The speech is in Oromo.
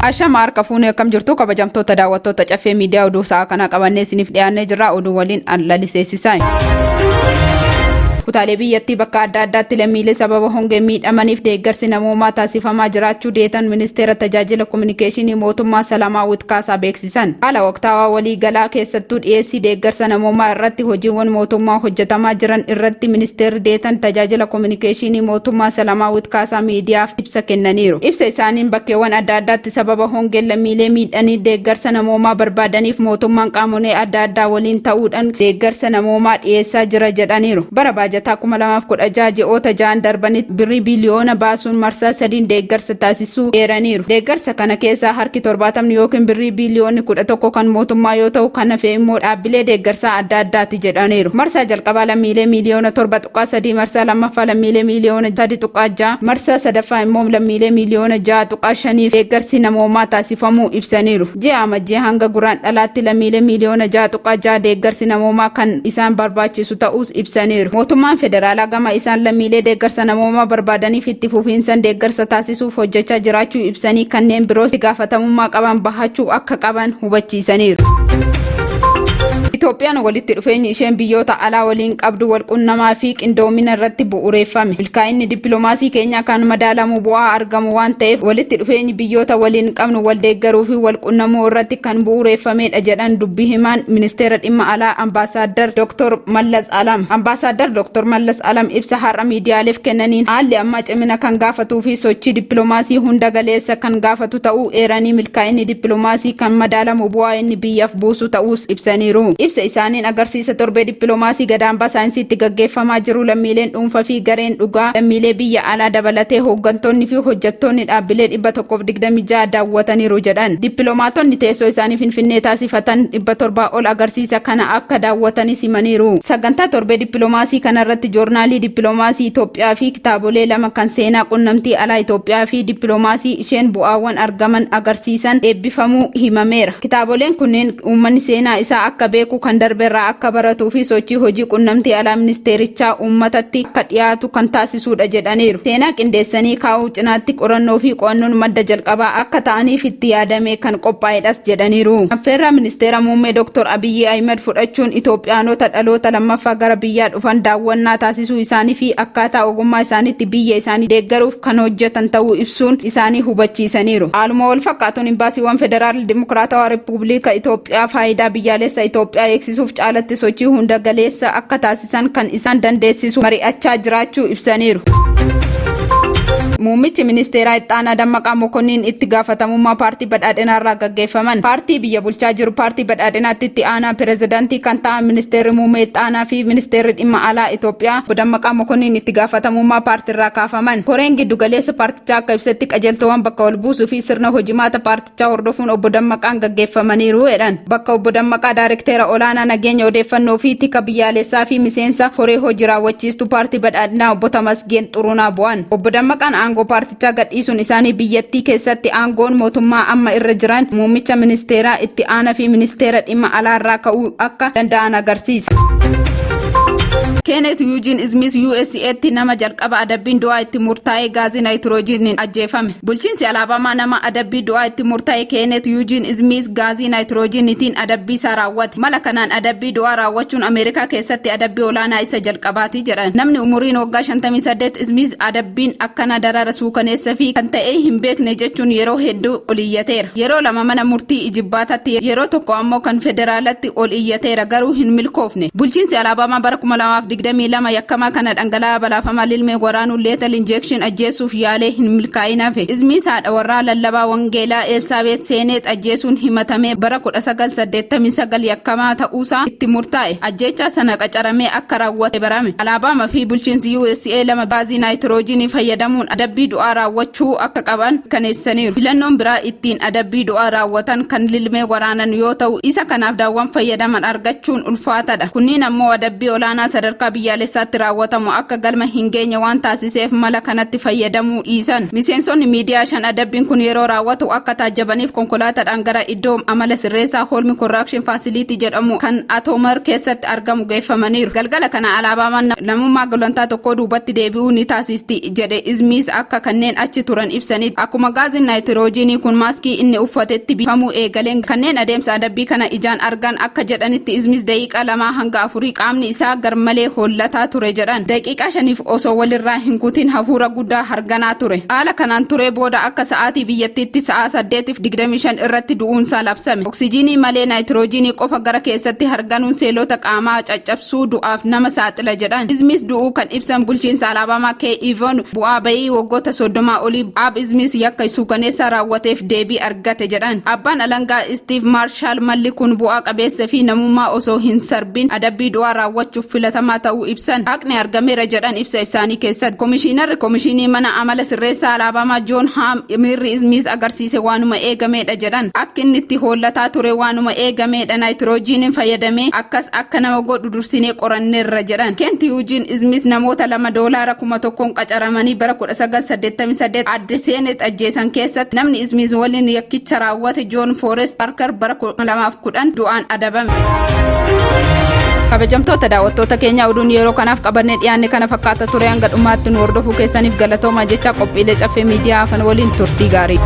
Ashama harka fuunee, akkam jirtu kabajamtoota daawwattoota Caffee Miidiyaa? Oduu sa'a kanaa qabannee isiniif dhiyaannee jirra. Oduu waliin an laliseessisaa. Kutaalee biyyattii bakka adda addaatti lammiilee sababa hongeen miidhamaniif deeggarsi namoomaa taasifamaa jiraachuu deetan Ministeera Tajaajila Kominikeeshinii Mootummaa Salaamaawwit Kaasaa beeksisan. Haala waqtaawaa waliigalaa, keessattuu dhiyeessii deeggarsa namoomaa irratti hojiiwwan mootummaa hojjetamaa jiran irratti Ministeerri Deetan Tajaajila Kominikeeshinii Mootummaa Salaamaawwit Kaasaa miidiyaaf ibsa kennaniiru. Ibsa isaaniin, bakkeewwan adda addaatti sababa hongeen lammiilee miidhanii deeggarsa namoomaa barbaadaniif mootummaan qaamolee adda addaa waliin ta'uudhaan deeggarsa namoomaa dhiyeessaa jira jedhaniiru. Bara baajataa 2016 ji'oota 6n darbanitti birrii biliyoona baasuun marsaa sadiin deeggarsa taasisuu eeraniiru. Deeggarsa kana keessaa harki 70 yookiin birrii biliyoonni 11 kan mootummaa yoo ta'u, kan hafe immoo dhaabbilee deeggarsaa adda addaati jedhaniiru. Marsaa jalqabaa lammiilee miiliyoona 7.3, marsaa lammaffaa lammiilee miiliyoona 3.6, marsaa sadaffaa immoo lammiilee miiliyoona 6.5 deeggarsi namoomaa taasifamuu ibsaniiru. Ji'a Amajjii hanga Guraandhalaatti lammiilee miiliyoona 6.6 deeggarsi namoomaa kan isaan barbaachisu ta'uus ibsaniiru. Mootummaan federaalaa gama isaan lammiilee deeggarsa namoomaa barbaadaniif itti fufiinsaan deeggarsa taasisuuf hojjechaa jiraachuu ibsanii, kanneen biroos gaafatamummaa qaban bahachuu akka qaban hubachiisaniiru. Itoophiyaan walitti dhufeenyi isheen biyyoota alaa waliin qabdu walqunnamaa fi qindoomina irratti bu'uureeffame. Milkaa'inni dippiloomaasii keenyaa kan madaalamu bu'aa argamu waan ta'eef, walitti dhufeenyi biyyoota waliin qabnu wal deeggaruu fi wal qunnamuu irratti kan bu'uureeffamedha jedhan dubbi himaan Ministeera Dhimma Alaa Ambaasaaddar Dr. Mallas Alam. Ambaasaaddar Dr. Mallas Alam ibsa har'a miidiyaaleef kennaniin, haalli ammaa cimina kan gaafatuu fi sochii dippiloomaasii hunda galeessa kan gaafatu ta'uu eeranii, milkaa'inni dippiloomaasii kan madaalamu bu'aa inni biyyaaf buusu ta'uus ibsaniiru. Ibsa isaaniin, agarsiisa torbee dippiloomaasii Gadaambaa Saayinsiitti gaggeeffamaa jiru lammiileen dhuunfaa fi gareen dhugaa, lammiilee biyya alaa dabalatee hooggantoonni fi hojjettoonni dhaabbilee 126 daawwataniiru jedhan. Dippiloomaatonni teessoo isaanii Finfinnee taasifatan 700 ol agarsiisa kana akka daawwatanis himaniiru. Sagantaa torbee dippiloomaasii kanarratti joornaalii dippiloomaasii Itoophiyaa fi kitaabolee lama kan seenaa qunnamtii alaa Itoophiyaa fi dippiloomaasii isheen bu'aawwan argaman agarsiisan eebbifamuu himameera. Kitaaboleen kunneen uummanni seenaa isaa akka beeku, kan darberraa akka baratuu fi sochii hojii qunnamtii alaa ministeerichaa uummatatti akka dhiyaatu kan taasisudha jedhaniiru. Seenaa qindeessanii kaa'uu cinaatti qorannoo fi qo'annoon madda jalqabaa akka ta'aniif itti yaadamee kan qophaa'edhas jedhaniiru. Affeerraa Ministeera Muummee Dr. Abiyyi Ahimad fudhachuun Itoophiyaanota dhaloota lammaffaa gara biyyaa dhufan daawwannaa taasisuu isaanii fi akkaataa ogummaa isaaniitti biyya isaanii deeggaruuf kan hojjetan ta'uu ibsuun isaanii hubachiisaniiru. Haaluma wal fakkaatuun, imbaasiiwwan Federaal Dimokiraatawaa Rippubiliika Itoophiyaa faayidaa biyyaalessa Itoophiyaa eegsisuuf caalatti sochii hunda galeessa akka taasisan kan isaan dandeessisu mari'achaa jiraachuu ibsaniiru. Muummichi Ministeeraa Ittaanaa Dammaqaa Mokonniin itti gaafatamummaa Paartii Badhaadhinaa irraa gaggeeffaman. Paartii biyya bulchaa jiru Paartii Badhaadhinaatti itti aanaa pirezidaantii kan ta'an Ministeerri Muummee Ittaanaa fi Ministeerri Dhimma Alaa Itoophiyaa Obbo Dammaqaa Mokonniin itti gaafatamummaa paartiirraa kaafaman. Koreen giddu galeessa paartichaa akka ibsetti, qajeeltowwan bakka wal buusuu fi sirna hojimaata paartichaa hordofuun Obbo Dammaqaan gaggeeffamaniiru jedhan. Bakka Obbo Dammaqaa Daarekteera Olaanaa Nageenya Odeeffannoo fi Tika Biyyaalessaa fi miseensa koree hojii raawwachiistuu Paartii Badhaadhinaa Obbo Tamasgeen Xurunaa bu'an. Obbo Dammaqaan aangoo paartichaa gadhiisuun isaanii biyyattii keessatti aangoon mootummaa amma irra jiran muummicha ministeeraa itti aanaa fi ministeera dhimma alaarraa ka'uu akka danda'an agarsiisa. Keenet Yuujiin Ismiis USA'tti nama jalqaba adabbiin du'aa itti murtaa'ee gaazii naayitiroojiiniin ajjeefame. Bulchiinsi Alaabamaa nama adabbii du'aa itti murtaa'e Keenet Yuujiin Ismiis gaazii naayitiroojiiniitiin adabbii isaa raawwate. Mala kanaan adabbii du'aa raawwachuun Ameerikaa keessatti adabbii olaanaa isa jalqabaati jedhan. Namni umuriin waggaa 58 Ismiis adabbiin akkana darara suukaneessa fi kan ta'ee hin beekne jechuun yeroo hedduu ol iyyateera. Yeroo lama mana murtii ijibbaatatti, yeroo tokko ammoo kan federaalatti ol iyyateera, garuu hin milkoofne. Bulchiinsi Alaabamaa bara 2022 yakkamaa kana dhangala'aa balaafamaa lilmee waraanuun, lethal injection, ajjeesuuf yaalee hin milkaa'in hafe. Ismiis haadha warraa lallabaa wangeelaa Elsaabeet Seeneet ajjeesuun himatamee bara 1989 yakkamaa ta'uusaa itti murtaa'e. Ajjeechaa sana qacaramee akka raawwate barame. Alaabaama fi bulchiinsi USA lama gaazii naayitiroojiinii fayyadamuun adabbii du'aa raawwachuu akka qaban mirkaneessaniiru. Filannoon biraa ittiin adabbii du'aa raawwatan kan lilmee waraanan yoo ta'u, isa kanaaf daawwan fayyadaman argachuun ulfaataadha. Kunniin ammoo adabbii olaanaa sadarkaa sadarkaa biyyaalessaatti raawwatamu akka galma hin geenye waan taasiseef mala kanatti fayyadamuu dhiisan. Miseensonni miidiyaa 5 adabbiin kun yeroo raawwatu akka taajjabaniif konkolaataadhaan gara iddoo amala sirreessaa Holm Correction Facility jedhamu kan Atmore keessatti argamu geeffamaniiru. Galgala kana Alaabaamaan namummaa gulantaa tokkoo duubatti deebi'uu ni taasisti jedhe Ismiis akka kanneen achi turan ibsanitti. Akkuma gaaziin naayitiroojiinii kun maaskii inni uffatetti biifamuu eegaleen, kanneen adeemsa adabbii kana ijaan argan akka jedhanitti, Ismiis daqiiqaa 2 hanga 4 qaamni isaa garmalee hollataa ture jedhan. Daqiiqaa 5f osoo walirraa hin kutin hafuura guddaa harganaa ture. Haala kanaan turee booda akka sa'aatii biyyattiitti sa'a 8:25 irratti du'uunsaa labsame. Oksijiinii malee naayitiroojiinii qofa gara keessatti harganuun seelota qaamaa caccabsuu du'aaf nama saaxila jedhan. Ismiis du'uu kan ibsan bulchiinsa Alaabamaa Kee Ivoon, bu'aa bayii waggoota 30 olii Aab Ismiis yakka suukaneessaa raawwateef deebii argate jedhan. Abbaan alangaa Steve Marshall malli kun bu'aa qabeessa fi namummaa osoo hin sarbin adabbii du'aa raawwachuuf filatamaa ta'uu ibsan. Haqni argameera jedhan ibsa isaanii keessatti. Komishiinarri komishinii mana amala sirreessaa Alaabamaa Joon Haam miirri Ismiis agarsiise waanuma eegameedha jedhan. Akki inni itti hollataa ture waanuma eegameedha. Naayitiroojiiniin fayyadamee akkas akka nama godhu dursinee qoranneerra jedhan. Kent Yuujiin Ismiis namoota lama doolaara 1000n qacaramanii bara 1988 adde Seenet ajjeesan keessatti namni Ismiis waliin yakkicha raawwate Joon Foorest Parker bara 2010 du'aan adabame. Kabajamtoota daawwattoota keenya, oduun yeroo kanaaf qabannee dhiyaanne kana fakkaata ture. Hanga dhumaatti nu hordofuu keessaniif galatooma jecha, qophiilee Caffee Miidiyaa hafan waliin turtii gaarii.